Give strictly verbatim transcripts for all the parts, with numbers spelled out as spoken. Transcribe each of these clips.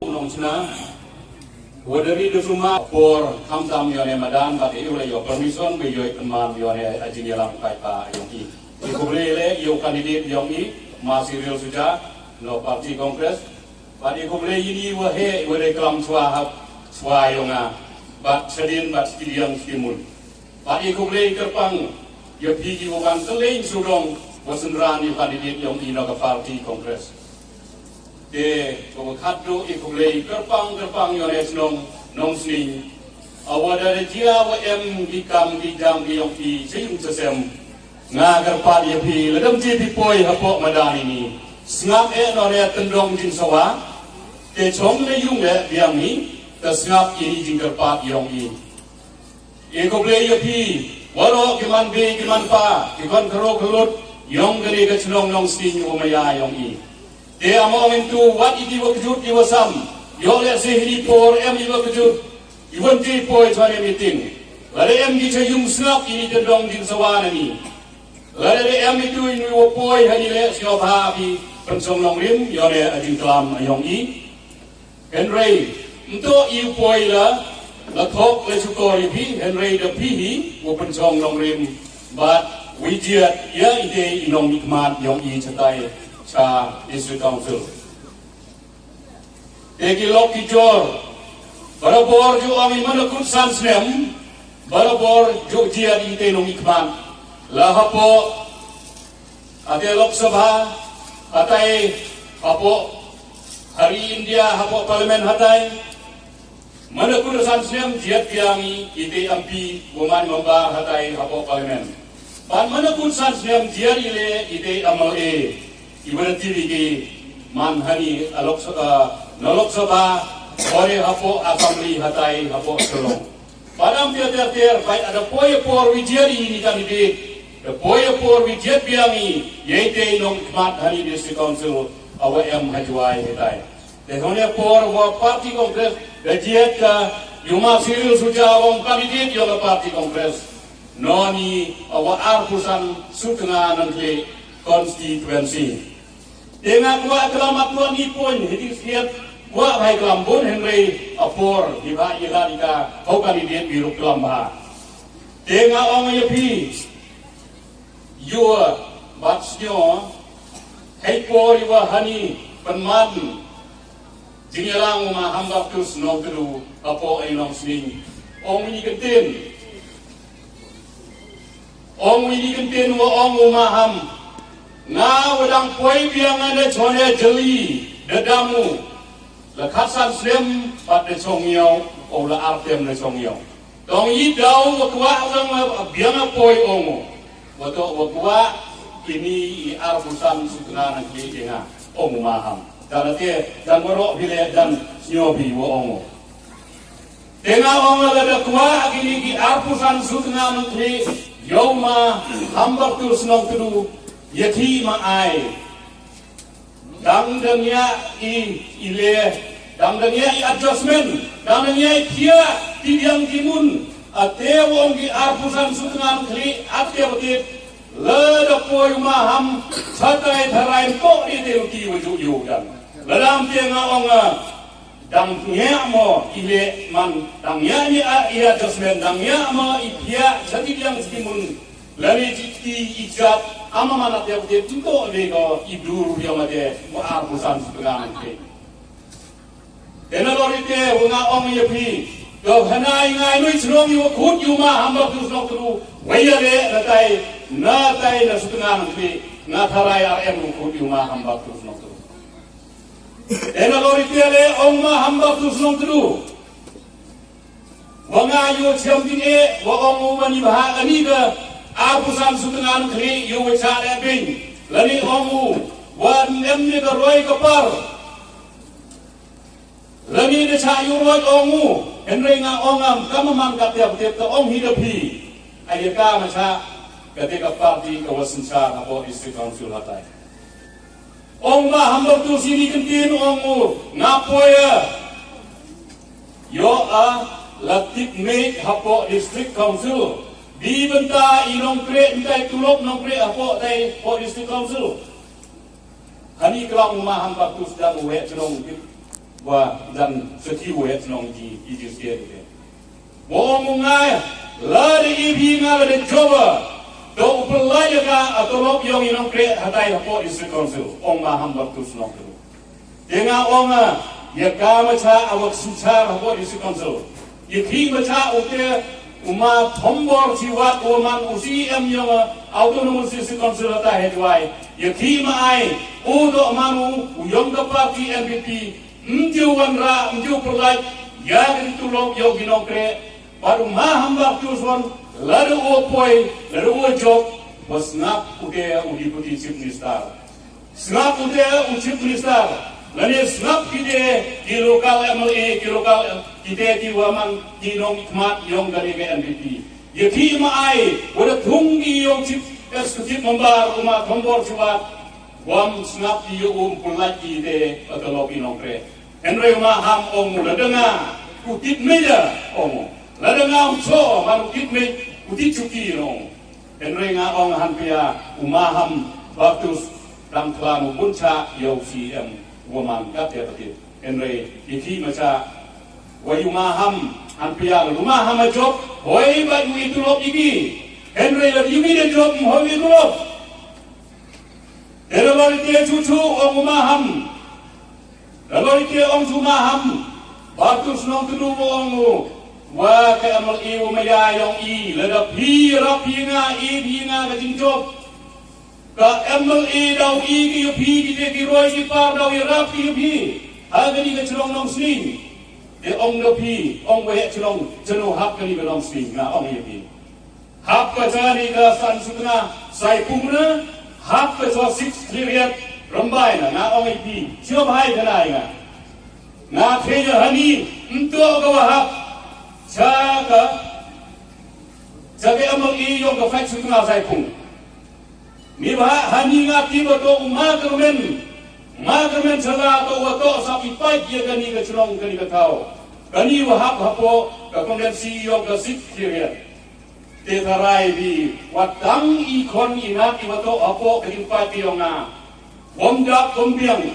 Nongchna, wa da ri da suma por khamtam ïa ne madan bad ïa u la ïa permission ba ïa i kynmaw ïa ne a jingïalang paidbah ïong i. I khublei le ïa u candidate ïong i, Ma Cyril Suja, na party Congress. Bad i khublei ïa i wa heh, wa dei klam shuwa hap, shuwa ïong nga. Bad shadien, bad shadien shadien mun. Bad i khublei kyrpang ïa phi ki wa ban kylleng sawdong wa synran ïa u candidate ïong i na ka party Congress. Te, ko ba khatduh i khublei kyrpang kyrpang ïa u ne shnong Nongsning. A wa da da jia wa em ki kam ki jam ki ïong phi sha ïung sha sem. Nga kyrpad ïa phi, lada ym ji phi poi hapoh madan ini, sngap eh na u ne tyndong jingsawa. Te chong ne ïung eh biang i, te sngap ini jingkyrpad ïong i. I khublei ïa phi waroh ki man bei ki man pa, ki khon khynroo khynlut ïong kane ka chnong Nongsning wa maya ïong i. Te ym ong yntu wat i ki wa kjut i wa sam, ïoh leh sih i por em i wa kjut i wan ti poi chwa ne meeting. Lada em ki cha ïung sngap i ni tyndong jingsawa na ni. Lada em i tu i nui wa poi ha ni leh sngap ha phi pynchong nongrim ïong ne a jingklam ïong i. Hynrei, nto i u poi la, la thok la shukor i phi, hynrei da phi hi, wa pynchong nongrim, bad wi jiat, ïa i te i nongmihkhmat ïong i chatai, cha District Council. Te ki lok ki jor, barabor ju ong i mana kut san snem, barabor ju jiat i te nongmihkhmat, la hapoh, Hate Lok Sabha, hatai hapoh, ha ri India, hapoh Parliament hatai. Mana kut san snem jiat biang i te M P, wa man member hatai hapoh Parliament. Bad mana kut san snem jiat i le i te M L A, i wa da ti ri ki man hani a Lok Sa-, ah, na Lok Sabha, ore hapoh Assembly hatai hapoh Shillong. Bad ym ter ter ter, bad da poi por wi jiat i ni candidate. Da poi por wi jiat biang i, ïa i te i nongmihkhmat hani District Council, a wa em ha Jowai hatai. Te hone por wa Party Congress, da jiat ka, ïa u Ma Cyril Suja wa ong candidate ïa la Party Congress. Noni a wa arphew san Sutnga Nangkhlieh constituency. Te nga kwah klam ap kwah ni pun, hiti siat, kwah bha i klam bun hynrei a por, hi bha i la i ka, hau candidate bi ruh klam bha. Te nga ong ïa phi, ïa, bad sngew, hei por i wa hani, pynman, jingïalang u Ma Hambaptus Nongtdu, hapoh i Nongsning. Ong i kyntien, Ong wi ni kyntien wa ong u Ma Ham. Nga wa dang poi biang nga da chon ïa jeli da damu. La khatsan snem bad da chong ïew, o la artem da chong ïew. Tong i daw wa kwah wa nga biang nga poi ong. Wa to wa kwah ini i arphew san Sutnga Nangkhlieh ïa nga, ong u Ma Ham. Dan ate, dan waroh bile dan sngew bi wa ong. Te nga ong lada kwah kini ki arphew san Sutnga Nangkhlieh, ïa u Ma Hambaptus Nongtdu, ïa ki ma ai. Dang dang ïa i, i le, dang dang ïa i adjustment, dang dang ïa i thiah, ti diang ti mun, ate wa ong ki arphew san Sutnga Nangkhlieh, ate wa ti, lada poi u Ma Ham, satai tharai mpok di te u ti wa ju yu dan. Lada am te nga ong, ah, Dang ïa mo i le man, dang ïa ni a ïa adjustment, dang ïa mo i pia sati diang sati mun. Lane i, i, i jat, ama mana te te tinto le ko i dur ïa ma te, wa arphew san sutnga nang te. Te nalor ite, wa nga ong ïa phi, to hana i ngai nui chnong ïa wa khut ïa u ma Hambaktus Nongtdu, wa ïa le na tai, na tai na sutnga nang te, nga tharai ar em wa khut ïa u ma Hambaktus Nongtdu. Te nalor ite le ong ma Hambaktus Nongtdu. Wa nga ïoh chiam jingeh, wa ong u, wa ni bha ani ka arphew san sutnga nang khlieh ïoh wa chah leh beiñ. Lane ong u, wa em ne ka roi ka par. Lane da chah ïoh roi ong u, hynrei nga ong am, kam man ka tiap tiap ta ong hi da phi. Ai ka ma chah, ka te ka party ka wa synshar hapoh District Council hatai. Ong ma Hambaktus ini kyntien ong u nga poi ïa. Ïoh a la tip mih hapoh District Council. Di bynta i nongkreh, bynta i tulop nongkreh hapoh tai hapoh District Council. Hani klang ma Hambaktus dang weh chnong tip. Wa dang seki weh chnong di i di skia di. Wa ong u nga, lada i phi nga lada joba, to u pynlait ïa ka, a tulop ïong i nongkreh hatai hapoh District Council, ong ma Hambaktus Nongtdu. Te nga ong a, ïa ka ma chah a wa synshar hapoh District Council. Ïa ki ma chah u te, u ma Thombor Shiwat u man u C E M ïong a Autonomous District Council hatai ha Jowai. Ïa ki ma ai, u to man u, u ïong ka party N P P, Mju wanrah, mju pynlait, ïa ka tulop ïa ki nongkreh, bad u ma Hambaktus wan, lada u poi, lada u jop, wa sngap u te u Deputy Chief Minister. Sngap u te u Chief Minister, lane sngap ki te ki local M L A, ki local, ki te ki wa man, ki nongkhmat, ïong kane ka N P P. Ïa ki ma ai, wa da thung ki ïong Chief Executive Member, u ma Thombor Shiwat, Wam sngap ïa u pynlait ïa te ka tulop i nongkreh. Hynrei ma Ham ong u lada nga u tip mih ïa ong u. Lada nga u cho man u tip mih u tip chuki ong u. Hynrei nga ong han pia u ma Hambaktus dang khlam u bun cha ïa u C M wa man kat ïa ka tip. Hynrei ïa ki ma cha wa ïa u ma Ham han pia u ma Ham a jop hoi ba ïa u i tulop ïa ki. Hynrei la ïa u i da jop hoi i tulop. Te da lori te chu chu ong u ma Ham. Da lori te ong chu ma Ham. Ba tu snong tu du ong u. Wa ka M L A u ma ya yong i. Lada phi rap phi nga i phi nga ka jingjop. Ka M L A dau i ki yu phi ki te ki roi ki par dau i rap ki yu phi. Ha ka ni ka chnong Nongsning. Te ong da phi ong wa he chnong chnong hap ka ni ka Nongsning nga ong i phi. Hap ka jani ka san sutnga Saipung na, hap ka sa six period Rambai na, nga ong i pi, sio bhai ka nai nga. Nga khe ya hani, nto ka wahap, cha ka, cha ka amal i yong ka fight sutnga Saipung. Ni ba hani nga ti ba to ma ka men, ma ka men cha la to wa to sa i fight ya ka ni ka chnong ka ni ka tau. Ka ni wahap hapo, ka konvensi yong ka six period. Te tharai bi, wat tang i khon i nat i wa to apo ka jingpait ki yong nga. Wom dap wom biang,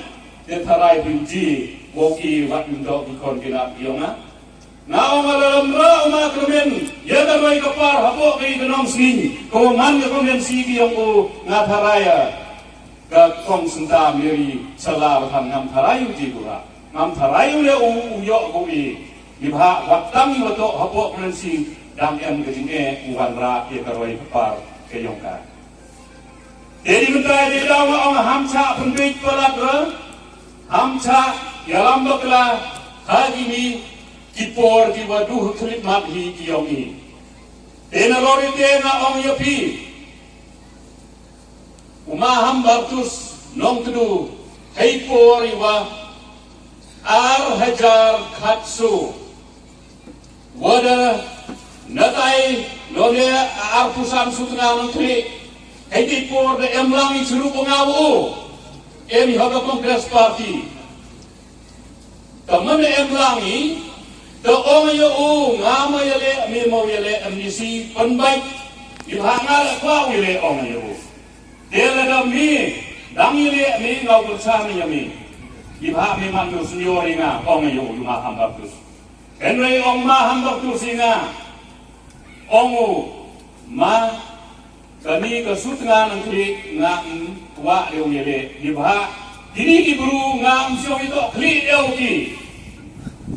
te tharai bi ji, wok i wat im dok i khon ki nat i yong nga. Nga ong ala lam ra uma kremen, ya ka roi ka par hapo ka i ka Nongsning, ka wa man ka konvensi ki yong u nga tharai ya. Ka kong senta Mary sala ba than ngam tharai u ji gura. Ngam tharai u le u u yo ko i. Ni bha wat tang i wa to hapo kren si dang em ka jing e u wan ra ya ka roi ka par ka yong ka. Te di mentai di daw nga ong ham cha pynbit palat ra. Ham cha ya lam bakla ha ji ni ki por ki wa du ha khlip mat hi ki yong i. Te na lori te nga ong ya pi. Uma Hambaktus Nongtdu hei por i wa ar hajar khatsu. Wada natai none ar pusan sutnga nong tri. Hei ti por da em lang i suru ko nga u. Em i ha ka Congress Party. Ka man em lang i, ta ong ya u, nga ma ya le, mi ma ya le, em ni si, pan bai. I ha nga la kwa u ya le ong ya u. Te la da mi, dang ya le, mi nga u sa mi ya mi. I ha mi man tu senior i nga, ong ya u, ma Hambaktus. Henry ong ma Hambaktus i nga. Ong u, ma Kane ka Sutnga Nangkhlieh ngam kwah de u ïaleh. Neibhah kine ki bru ngam shong ïa to khlieh de u ki.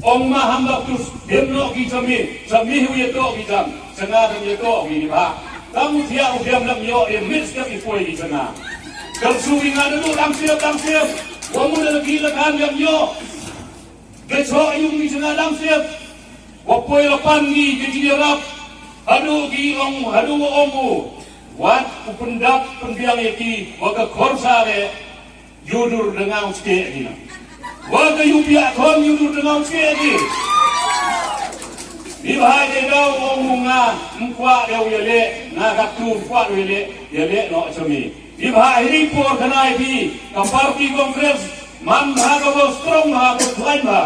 Ong ma Hambaptus, dem noh ki sha me, sha me u ïa to ki jam, sha nga dem ïa to ki neibhah. Tang u thiah u thiam lam ïoh ïa mit step i poi ki sha nga. Kyrsu ki nga da duh dang siap dang siap. Wa mut da ki la khan lam ïoh. Ka choh ïa u ki sha nga dang siap. Wa poi la pan ki ka jingïarap. Haduh ki ong, haduh wa ong u. Wat u pyndap pynbiang ïa ki wa ka khorsa le. Ïudur da nga u skeh ki na. Wa ka ïu biak khon ïudur da nga u skeh ki. Neibhah ïa daw ong u nga, ym kwah de u ïaleh, nga katto ym kwah de u ïaleh, ïaleh noh sha me. Neibhah hi por kane phi, ka party Congress, man bha ka wa strong bha, ka khlaiñ bha.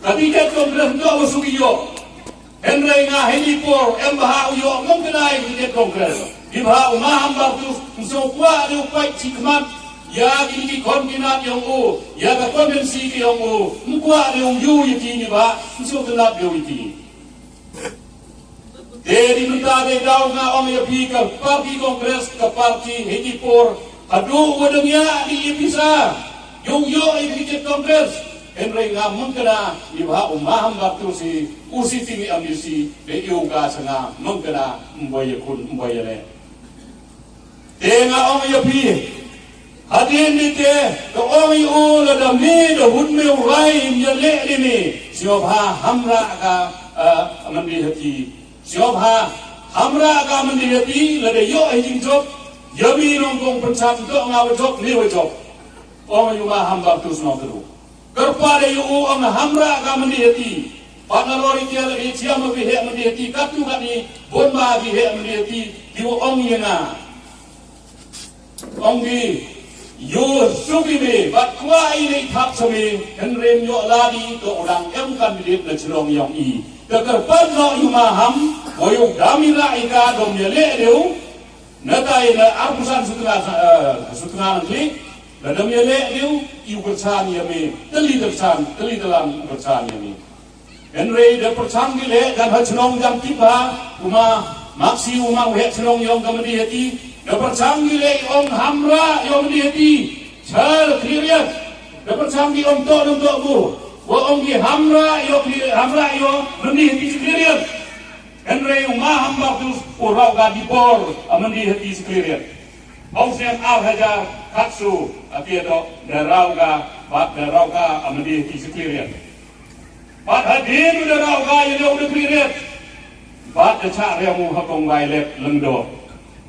Ka ticket Congress ym don wa suk ïoh. Hynrei nga hi por, em bha u ïoh, mong kane ka ticket Congress. Neibhah u ma Hambaptus, ym shu kwah de u pait shi khmat, ïa ki ki khon ki nat ïong u, ïa ka convention ki ïong u, ym kwah de u ïu ïa ki neibhah, ym shu tynnat de u ïa ki. Te dei mynta dei daw nga ong ïa phi ka party Congress ka party hi ki por haduh wa dang ïa dei ïa pisa. Ïoh ïoh ïa phi ki Congress. Hynrei nga mengkena ïa bha u ma Hambaptus u sitting ïa M D C dei ïoh ka sa nga mengkena ym boi ïa khun ym boi ïa leh. Te nga ong ïa phi. Hadien ni te ka ong ïa u lada me da hun me u rai ym ïaleh ïa me. Sngewbha hamra ka, eh, mandi hati. Sngewbha hamra ka mandi hati lada ïoh hi jingjop. Ïa me nongkong pynshap to nga wa jop me wa jop. Ong ïa u ma Hambaptus nongkru. Kyrpad ïa u ong hamra ka mandi hati. Pat na lori te la ïa chiam ïa phi heh mandi hati katto katne bun ma phi heh mandi hati ki wa ong ïa nga. Ong ki ïoh suk ïa me bad kwah ïa me thap sa me hynrei ym ïoh lad ïa to u dang em candidate na chnong ïong i. Te kyrpad noh ïa u ma Ham wa ïa u dam ïa la ïa ka dom ïa leh ïa u. Na tai na arphew san sutnga, eh, sutnga nang klik. La dom ïa leh ïa u ïa u kyrchan ïa me. Tylli kyrchan tylli tylang u kyrchan ïa me. Hynrei da pyrshang ki leh jan ha chnong jan tip bha u ma Maksi u ma u heh chnong ïong ka Mandi Hati. Da pyrshang ki leh ong hamra ïong Mandi Hati. Chal khlieh riat. Da pyrshang ki ong to dong to bu. Wa ong ki hamra ïong khlieh hamra ïong Mandi Hati khlieh riat. Hynrei u ma Hambaptus u rau ka di bor a Mandi Hati khlieh riat. Hong snem ar hajar khatsu a ki da rau ka bad da rau ka a Mandi Hati khlieh riat. Bad hadien u da rau ka ïa leh u da khlieh riat. Bad da chah riam u ha kong Violet Lyngdoh.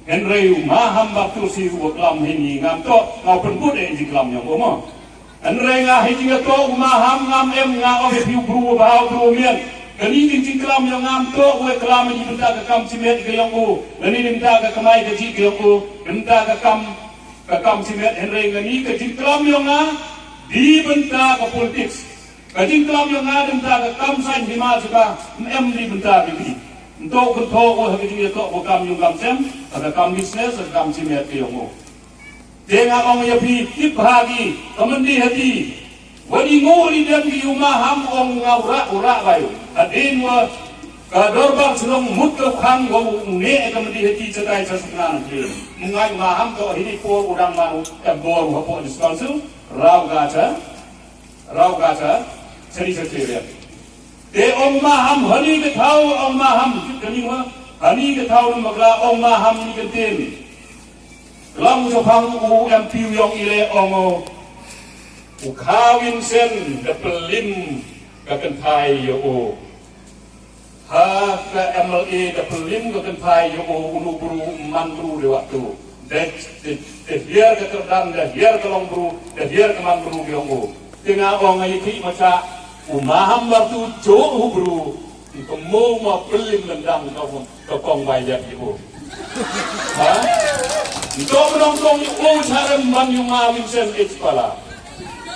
Hynrei u ma Hambaptus u klam hi ni ngam to nga pynbut ïa jingklam ïong u mo. Hynrei nga hi jingto u ma Ham ngam em nga ong ïa phi u bru u bha u bru u mian. Kani jing jingklam ïong ngam to u klam ïa bynta ka kam shimet ka ïong u. Kani bynta ka kamai ka jih ka ïong u. Bynta ka kam ka kam shimet hynrei kani ka jingklam ïong nga di bynta ka politiks. Ka jingklam ïong nga dei mynta ka kam saiñ hima shuka, ym em dei mynta ka dei. Nto kyntho ko ha ka jingïatoh ko kam ïong kam sem, ha ka kam business, ha ka kam shimet ka ïong ko. Te nga ong ïa phi tip ha ki ka Mandi Hati. Wa dei ngo dei dem ki u ma Ham ong nga u rah u rah bai. Hadien wa ka dorbar shnong mut ka khang wa u neh ka Mandi Hati chatai cha sukna nang phi. Myngai u ma Ham ko hi ni por u dang mano em bor u hapoh District Council. Rau ka cha Rau ka cha, chari cha chiri. Te ong ma Ham hani ka thaw ong ma Ham kani ma hani ka thaw ni makla ong ma Ham ni ka tin. Klam sa phang u M P u ïong ile ong u Kha Win Sen da pynlim ka kynthai ïa u. Ha ka M L A da pynlim ka kynthai ïa u unu bru man bru de waktu. Da da hiar ka kyrdan da hiar ka long bru da hiar ka man bru ïa u. Te nga ong ïa ki ma cha u ma Ham waktu cho u bru. Ka mo ma pynlim lendang ka ka kong bai ïa u. Ha? Nto nong kong ïa u cha rem man ïa ma Vincent H Pala.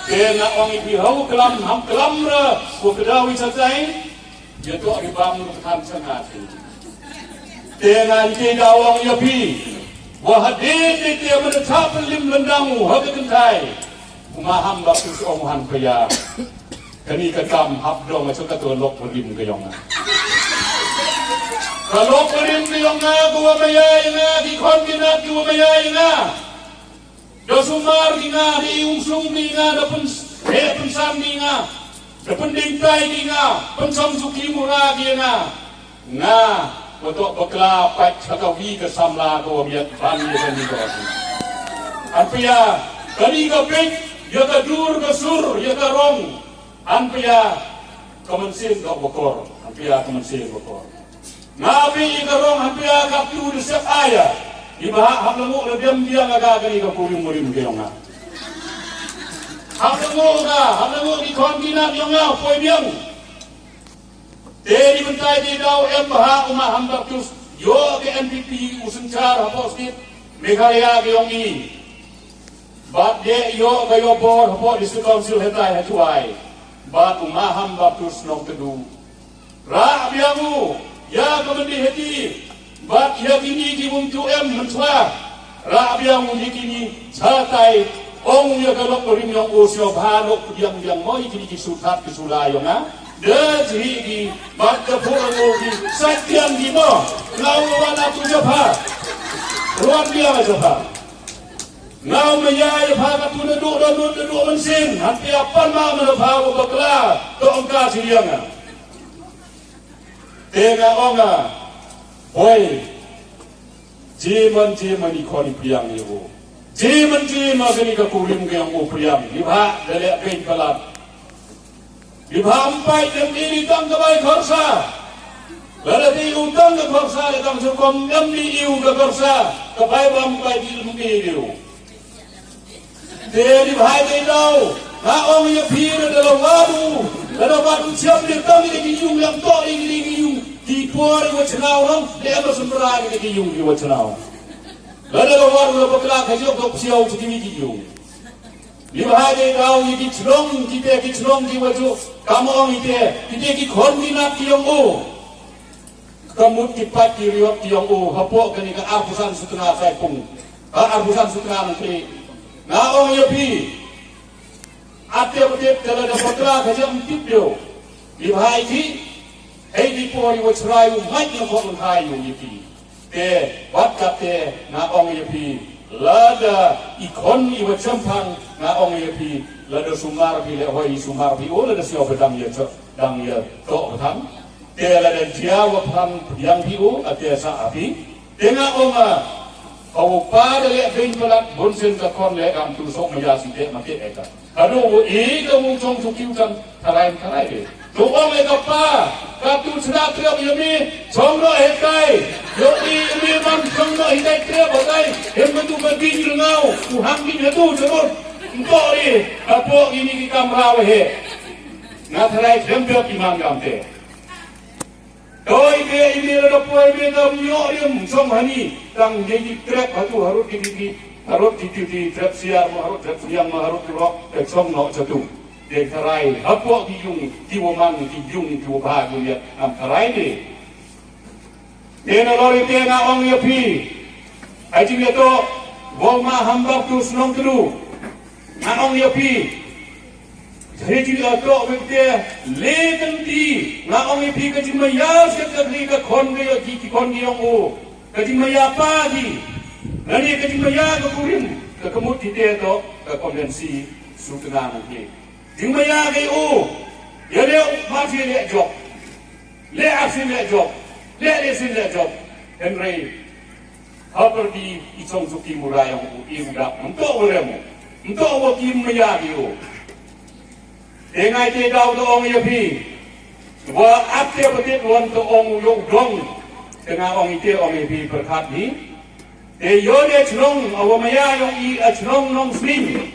Te nga ong ïa ki hau klam ham klam ra ko kedawi cha tai. Ïa to ri bam ruh khan sangha. Te ngan te da ong ïa phi. Wa hadien te te ba da thap lim lendang u ha ka kynthai. U ma Ham ba phi ong han paya. Kani ka kam hap dong a chuka to lok rim ka yong. Ka lok barim ka jong nga ka wa maya ïa nga, ki khon ki nat ki wa maya ïa nga. Da sumar ki nga, da iung sung ki nga, da pyn, da pynsan ki nga, da pynding tai ki nga, pynshong suki mura ki nga. Nga, wa toh bakla pat ha ka wi ka samla ka wa miat ban ïa ka ni ka wa. Hynrei ïa kani ka peit, ïa ka dur ka sur, ïa ka rong. Hynrei ïa ka mynsiem ka bakor, hynrei ïa ka mynsiem bakor. Nga phi i ka rong hapia ka tu di sep aya. Iba ha hap lamu la biang biang aga kani ka kurim murim ke yong nga. Hap lamu ga, hap lamu di kon di nat yong nga poi biang. Te di bentai di dau em ba ha uma ham baptus. Yo ke N P P u senchar ha postit. Meghalaya ke yong i. Bad de yo ka yo bor ha po District Council hetai ha chuai. Bad uma ham baptus nong tedu. Rah biang u, ïa ka myndi heti, bad ïa kini ki bym tu em mynchwa. Rah biang u ïa kini, chatai, ong ïa ka lok rim yong u sio bha lok biang biang mo ïa kini ki suthat ki sula yong nga. De jhi ki, bad ka phu ong u ki, sat biang ki mo, nga u wan atu jabha. Ruan biang jabha. Nga u maya ïa pha ka tu na duk da duk da duk mynsiem, hapia pan ma ma pha u bakla, to ong ka siliang nga. Te nga ong nga, boy, jiman jiman i khon i priang i u. Jiman jiman kani ka kurim ka yang u priang, i bha, da leh pin palat. Di bha em pai dem i di tang ka bai khorsa. Lada di u tang ka khorsa, di tang sukom dem di iu ka khorsa. Ka bai bha em pai di lem i di u. Te di bha i di dau. Nga ong ïa phi lada la wadu. Lada wadu siap di tang di ki yung yang tok di ki yung. Di por i wa chnau rong. Di em sembra di ki yung di wa chnau. Lada la wadu la bakla ka yok dok siau di ki yung. Li ba hai dei dau ïa ki chnong, ki te ki chnong ki waju. Kam ong ite, ki te ki khon ki nat ki yong u. Ka mut ki pat ki riot ki yong u. Hapoh kani ka arphew san sutnga sai pung. Ha arphew san sutnga nang kri. Nga ong ïa phi. Ate ba tip te la da patra ka jam tip dio. Li ba hai ki. Hei di por ïa wa chrai u mait na khon hai u ïa phi. Te, wat kate, nga ong ïa phi, lada i khon i wa chempang, nga ong ïa phi, lada sumar phi le hoi i sumar phi, o lada sio ba dang ïa chok, dang ïa tok ba thang. Te lada jia wa phang pdiang phi o, ate sa a phi. Te nga ong a, ka wa pa da le bein palat, bun sen ka khon le kam tu sok ma ya si te ma te e ka. Haduh u i ka u chong chu kiu chang tharai tharai de. Tu ong e ka pa, ka tu chna triap ïa mi, chong no he kai. Yo i mi man chong no he kai triap ha kai. Hem ka tu ka ding rngau, u hang ding ha tu churut. Nto ri, ka po ini ki kamra wa he. Nga tharai triap triap iman kam te. Toi be i me la da poi me da nyo rim song hani tang ye di trep hatu harut di di harut di di di trep siar ma harut trep siang ma harut rok te song no chatu. De tharai hapo di yung di wo mang di yung di wo ba gu ya am tharai de. Te na lori te nga ong ya phi. Ai jing ya to wo ma ham baptus nong tru. Nga ong ïa phi. Hei jing ïa to wei te le kan ti. Nga ong ïa phi ka jingmaya siat ka thli ka khon ka ïa ki ki khon ki ong u. Ka jingmaya pa ki. Lane ka jingmaya ka kurim. Ka kamut ki te to ka konvensi su tnga nang ki. Jingmaya ka u. Ïa le u ma phi le jok. Le asin le jok. Le le sin le jok. Henry. Habar di i chong suki murai ong u i u dak. Nto u rem. Nto u ki maya di u. Te ngai te dau to ong ïa phi. Wa ap te patit wan to ong u yo dong. Te nga ong i te ong ïa phi perkhat ni. Te yo de chnong awa maya yong i a chnong nong sning.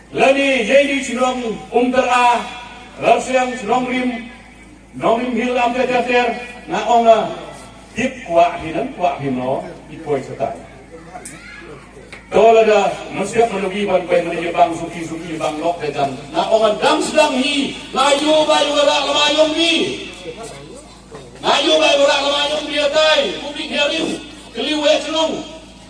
Lani yei di chnong umtar a. Rasiang chnong rim. Nong rim hil am ter ter ter, nga ong a, tip kwah hi nan, kwah hi no, i poi satai. To lada, masiap manogi ban bai mani bang suki suki bang lok de jam. Nga ong a dang sedang hi, nga yu bai wala lama yong bi. Nga yu bai wala lama yong bi atai, public hearing, keliu eh chelong.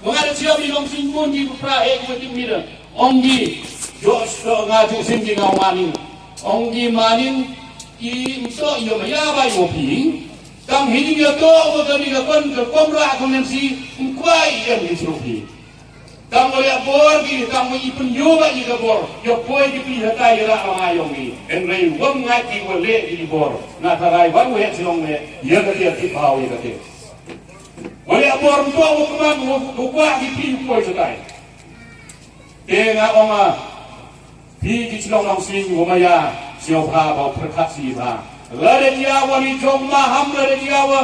Mengat siap di long sing pun di pra eh kuatim mi dah. Ong gi, jo so nga ju sim gi nga maning. Ong gi maning, i mso ïa maya bai wo pi. Tang hi jingïatoh ba kane ka kon ka rukom rah ka M N C, ym kwah ïa ki sruh hi. Tang ba ïa bor ki, tang ba i pynïoh ba ïa ka bor, ïa poi ki phi hatai ïa rah lama ïong ki. Hynrei wam ngat ki wa leh ki bor. Nga tharai wan wa heh shnong ne, ïa ka tiar ki phaw ïa ka tiar. Wa leh bor ym toh wa kman wa, wa kwah ki phi poi hatai. Te nga ong a, phi ki chnong Nongsiej wa maya, sngewbha ba pyrkhat shi bha. Lada jia wa ni jong maham, lada jia wa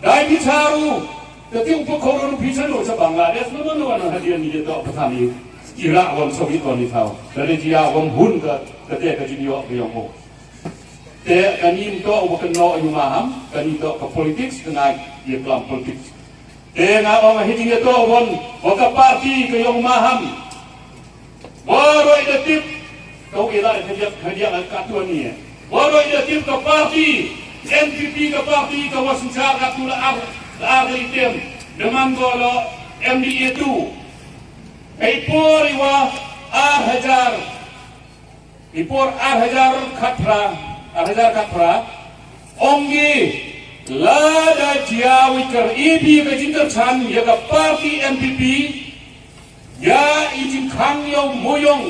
dai phi charu, te ti u pyrkhat ru phi chanu cha Bangladesh, no, no, no, no, hadien ni jia toh pyrkhat ni. Iraq wan Soviet wan ni thaw. Lada jia wa mhun ka, ka te ka jingïoh ka yong o. Te kani toh wa kynnoh ïa u maham, kani toh ka politics, ka ngai ïa klam politics. Te nga ong hi jingïatoh wan, wa ka party ka yong maham. Waroh i da tip, kau ila ka diak, ka diak ka tuan ni. Waroh i da tip ka party, N P P ka party, ka wa synshar ka tu la ar, la ar item. Deman ko lo M D A two. Ka i por i wa ar hajar. I por ar hajar khatphra, ar hajar khatphra, ong ki lada jia wi kar i phi ka jingkyrchan ïa ka party N P P, ïa i jingkhang ïa u Muyong,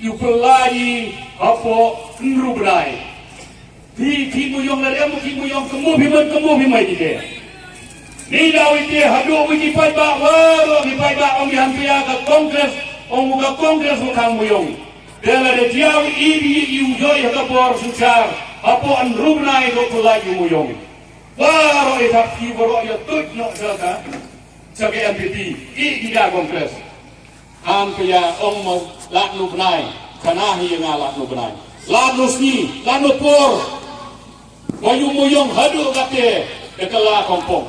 ïa u pynlait i hapoh hynru bnai. Phi, phi Muyong lada em, phi Muyong, kumno phi mon, kumno phi mai ki te. Ni da wi te, haduh wi ki paidbah, waroh ki paidbah, ong ki hangta ïa ka Congress, ong ka Congress wa khang Muyong. Te lada jia wi i, i, i, u joi ha ka bor synshar, hapoh hynru bnai ko pynlait u Muyong. Waroh i thap ki waroh ïa tuid noh sha ka, sha ka N P P, i, i da Congress. Hangta ïa ong mo lano bnai, kana hi nga lano bnai. Lano sngi, lano por. Wa ïa u Muyong haduh kate, te ka la kompong.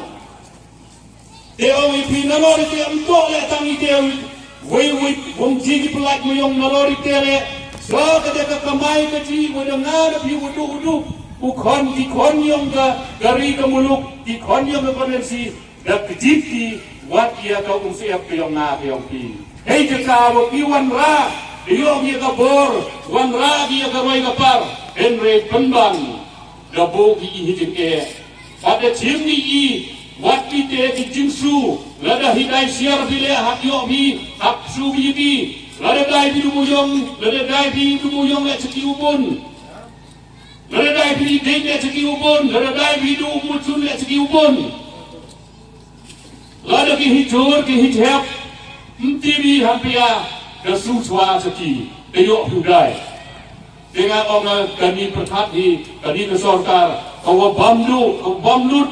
Te ong i phi nalor i te ym toh leh tang i te, wei, wei, wong ji ki pynlait Muyong nalor i te leh. So ka te ka kamai ka ji, wei da nga da phi u duh u duh. U khon, ki khon ïong ka, ka ri ka muluk, ki khon ïong ka konvensi. Da kjit ki wat ïa ka umsyep ka ïong nga ka ïong phi. Hei jaka wa ki wanrah, da ïoh ïa ka bor, wanrah ki ïa ka roi ka par, hynrei pynban, da buh ki i hi jingeh. Wat da chim ki i, wat ki te ki jingsu, lada hi dai siar phi leh hap ïoh phi, hap su phi ki, lada dai phi du Muyong, lada dai phi du Muyong leh chaki u bun. Lada dai phi ding leh chaki u bun, lada dai phi du Mutsun leh chaki u bun. Lada ki hi jur, ki hi jhep, ym tip i hangta ïa, da su chwa chaki, da ïoh phi u dai. Te nga ong kani pyrkhat hi, kani ka sorkar, ka wa bam du, ka wa bam lut.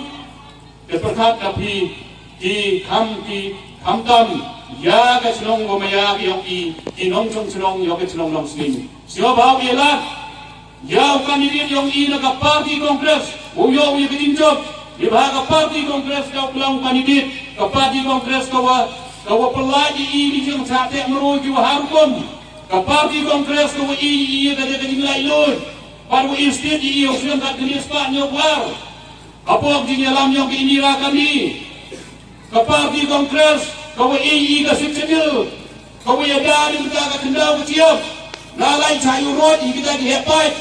Te pyrkhat da phi, ki kham, ki kham tam, ïa ka chnong wa maya ki ïong i, ki nongchong chnong ïa ka chnong Nongsling. Sngewbha u ïa lad, ïa u candidate ïong i na ka party Congress, u ïoh u ïa ka jingjop, ïa bha ka party Congress ka u klang candidate, ka party Congress ka wa, ka wa pynlait i i ki jingshah teh mroi ki wa ha rukom, ka party Congress ka wa i i ïa ka, ka jinglaitluid, bad wa i state i i u snem ka kynja spah hynñiew phew ar. Hapoh ka jingïalam ïong ka Indira Gandhi. Ka party Congress, ka wa i i ka Sixth Schedule. Ka wa ïada da ka khyndaw ka jingïap. Na lai cha ïu rot i kita ki heh paid.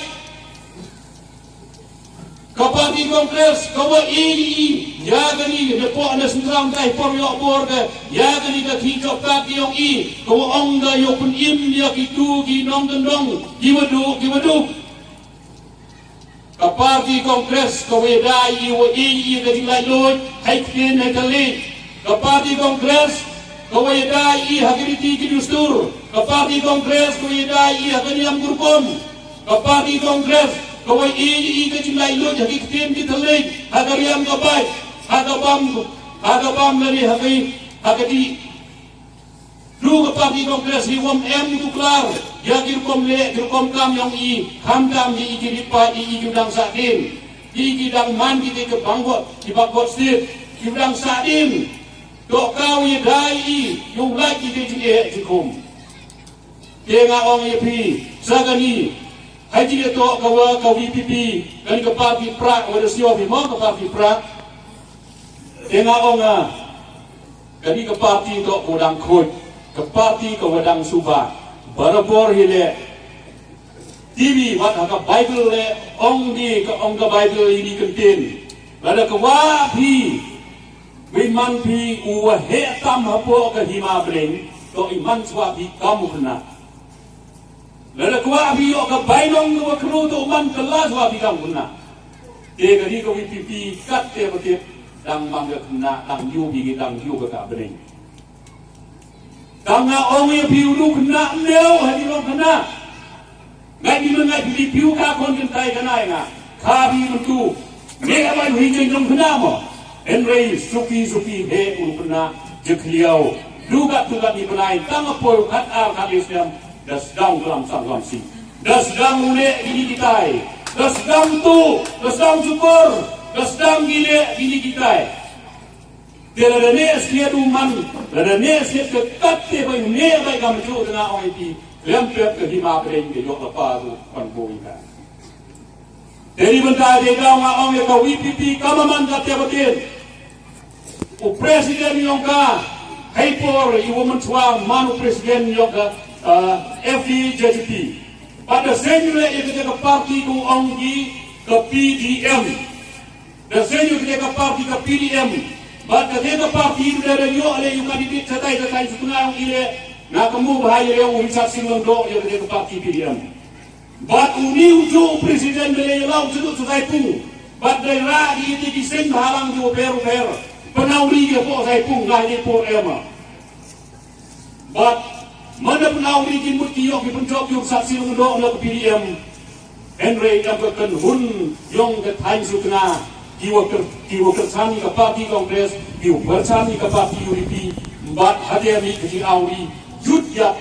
Ka party Congress, ka wa i i ïa kani, da pok na sentral tai por ïoh bor ka, ïa kani ka ki jop ka ki ïong i, ka wa ong da ïoh pynim ïa kitu ki nongkyndong, ki wa duh, ki wa duh. Ka party Congress ka wa ïada i wa i i ka jinglaitluid, ha i ktien ha i thylliej. Ka party Congress ka wa ïada i ha ki riti ki dustur. Ka party Congress ka wa ïada i ha ka niam ka rukom. Ka party Congress ka wa i i ka jinglaitluid ha ki ktien ki thylliej, ha ka riam ka bait, ha ka bam, ha ka bam lane ha ka, ha ka dih. Ruh ka party Congress hi wam em u tuklar ïa ki rukom leh, ki rukom kam ïong i, khamtam ïa i ki ri paid, i, i ki dang sahdien, i, i ki dang man ki te ka backward, ki backward state, ki dang sahdien. Toh ka u ïada i, ïa u lait ki te jingeh jingkhum. Te nga ong ïa phi, sa kani, ha i jingïatoh ka wa ka V P P, kani ka party prah, wa da sngewbha mo ka party prah. Te nga ong a, kani ka party toh ka wa dang khuid, ka party ka wa dang suba. Barabor hi leh. Te wi wat ha ka Bible leh, ong di ka, ong ka Bible i ni kyntien. Lada kwah phi, wei man phi u wa heh tam hapoh ka hima bneng, to i man shuwa phi kam u khynnah. Lada kwah phi ïoh ka bainong ka wa khru, to u man kylla shuwa phi kam u khynnah. Te ka dei ka VPP kat te ba tip, dang man ka khynnah, dang ïoh phi ki dang ïoh ka ka bneng. Tang nga ong ïa phi u du khynnah, mneo ha ki long khynnah. Ngai phi, ngai phi, phi u ka khon kynthei ka nai nga. Kha phi myntu. Ne ka bai hi jeng jong khynnah mo. Hynrei suki suki he u du khynnah, jakhliaw. Dukat dukat ni bnai tang a poi khat ar khat islam. Da sdang klam sang klam si. Da sdang u ne ini kitai. Da sdang tu, da sdang syukur, da sdang gile ini kitai. Te lada ne skhiat u man, lada ne skhiat ka kat te bai ne bai kam ju, te nga ong ïa phi, lem pep ka hima bneng ka ïoh ka pa tu pan boi ka. Te ni bynta te ka nga ong ïa ka VPP ka ma man ka te ba te. U president yong ka, hei por i wa man chwa man u president yong ka, uh, FDJGP. Pada same le ïa ka party ku ong ki ka PDM. Da seng ïa kata ka party ka PDM. Bad kata ka party u da ïoh leh ïa u candidate shatai shatai, shu tnga ong i leh. Nga kynmaw ba ha ïa u Richard Syngkon Lyngdoh ïa kata ka party PDM. Bad uni u ju u president da leh ïa la u ju u Saipung. Bad da rah ïa ki seng bhalang ju u pher u pher. Pynawri ïa po Saipung nga ïa por em. Bad mynda pynawri ki mut ki ïoh ki pynjop ïa u Richard Syngkon Lyngdoh na ka PDM. Hynrei em ka kynhun yong ka thaiñ Sutnga, ki wa kyr-, ki wa kyrshan ïa ka party Congress, ki wa kyrshan ïa ka party UDP, bad hadien mih ka jingawri, jut ïa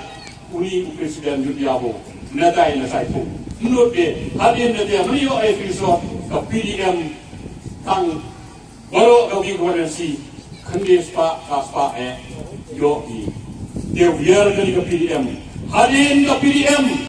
uni u president jut ïa bo. Nadei na Saipung. Mut de, hadien nadei, mani ïoh ai result ka PDM tang baroh ka wi ka wan si, khyndiat spah, ka spah eh, ïoh i. Te wiar kali ka PDM. Hadien ka PDM,